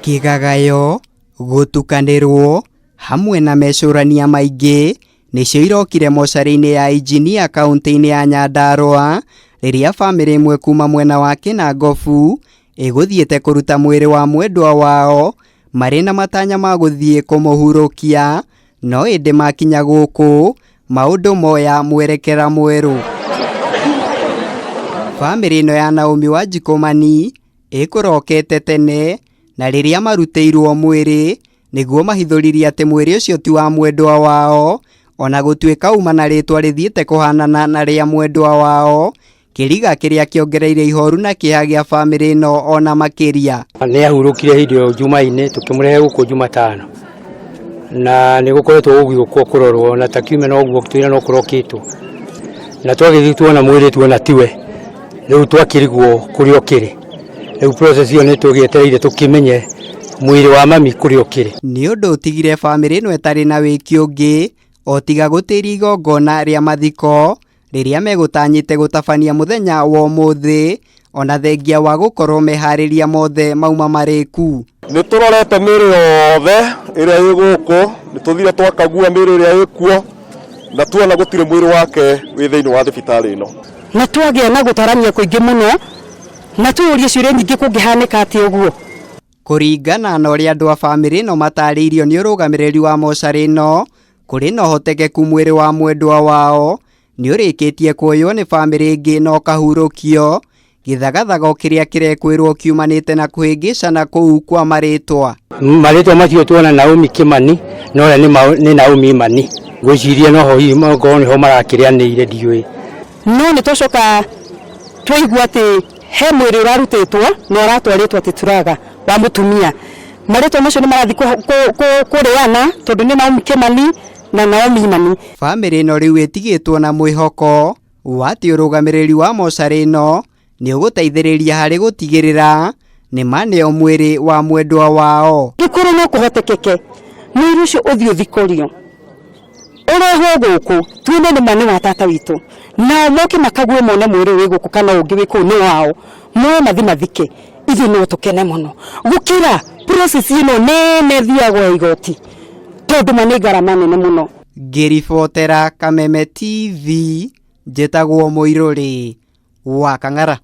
Kĩgagayo, gũtukanĩrwo, hamwe na mecũrania maingĩ nĩcio irokire mocarĩ-inĩ ya Injinia kaũntĩ-inĩ ya Nyandarua rĩrĩa bamĩrĩ ĩmwe kuma mwena wa Kĩnangobu ĩgũthiĩte kũruta mwĩrĩ wa mwendwa wao marĩ na matanya ma gũthiĩ kũmũhurũkia, no ĩndĩ makinya gũkũ maũndũ moya mwerekera mwerũ. Bamĩrĩ ĩno ya Naomi Wanjikũmani ĩkũrokete tene na rĩrĩa marutĩirwo mwĩrĩ nĩguo mahithũririe atĩ mwĩrĩ ũcio ti wa mwendwa wao ona gũtuĩka uma na rĩtwa rĩthiĩte kũhanana na rĩa mwendwa wao, kĩriga kĩrĩa kĩongereire ihoru na kĩeha gĩa bamĩrĩ ĩno ona makĩria. Nĩ ahurũkire hĩndĩ ĩyo Jumaine tũkĩmũrehe gũkũ Jumatano na nĩ gũkoretwo gũgĩũkwo kũrorwo na ta kiumia noguo twĩra no kũrokĩtwo na twagĩthiĩ tuona mwĩrĩ tuona tiwe rĩu twakĩrigwo kũrĩa ũkĩrĩ rĩu process ĩyo nĩ tũgĩetereire tũkĩmenye mwĩrĩ wa mami kũrĩa ũkĩrĩ. Nĩ ũndũ ũtigire bamĩrĩ ĩno ĩtarĩ na wĩki ũngĩ o tiga gũtĩria igongona rĩa mathiko rĩrĩa megũtanyĩte gũtabania mũthenya wa ũmũthĩ ona thengia wa gũkorwo meharĩria mothe mauma marĩku. Nĩ tũrorete mĩĩrĩ yothe ĩrĩa ĩ gũkũ, nĩ tũthire twakagua mĩĩrĩ ĩrĩa ĩkuo na tuona gũtirĩ mwĩrĩ wake wĩ thĩinĩ wa thibitarĩ ĩno. Na twagĩa na gũtarania kũingĩ mũno na twĩyũrie ciũria nyingĩ kũngĩhanĩka atĩa ũguo. Kũringana na ũrĩa andũ a bamĩrĩ ĩno matarĩirio nĩ ũrũgamĩrĩri wa mocarĩ ĩno, kũrĩ na ũhotekeku mwĩrĩ wa mwendwa wao nĩ ũrĩkĩtie kuoywo nĩ bamĩrĩ ĩngĩ na ũkahurũkio, gĩthagathago kĩrĩa kĩrekwĩrwo kiumanĩte na kũhĩngĩcana kũu kwa marĩtwa. Marĩtwa macio tuona Naomi Kimani na ũrĩa nĩ Naomi Imani. Ngwĩciria noho hihi ngorwo nĩho marakĩrĩanĩire ndiũĩ. No nĩ twacoka twaigua atĩ he mwĩrĩ ũrarutĩtwo na ũratwarĩtwo atĩ Turaga wa mũtumia. Marĩtwa macio nĩ marathiĩ kũrĩana tondũ nĩ Naomi Kimani na Naomi Imani. Bamĩrĩ ĩno rĩu ĩtigĩtwo na mwĩhoko wa atĩ ũrũgamĩrĩri wa mocarĩ ĩno nĩ ũgũteithĩrĩria harĩ gũtigĩrĩra nĩ maneo mwĩrĩ wa mwendwa wao. Angĩkorwo no kũhotekeke mwĩrĩ ũcio ũthiĩ ũthikũrio ũrehwo gũkũ tuone nĩ ma nĩ wa tata witũ, nao moke makague mone mwĩrĩ wĩ gũkũ kana ũngĩ wĩ kũu nĩ wao, moe mathi mathike, ithuĩ no tũkene mũno gũkĩra process ĩno nene ĩthiagwo ya igoti, tondũ ma nĩ ngarama nene mũno. Ngĩribotera Kameme TV, njĩtagwo Mũirũrĩ wa Kang'ara.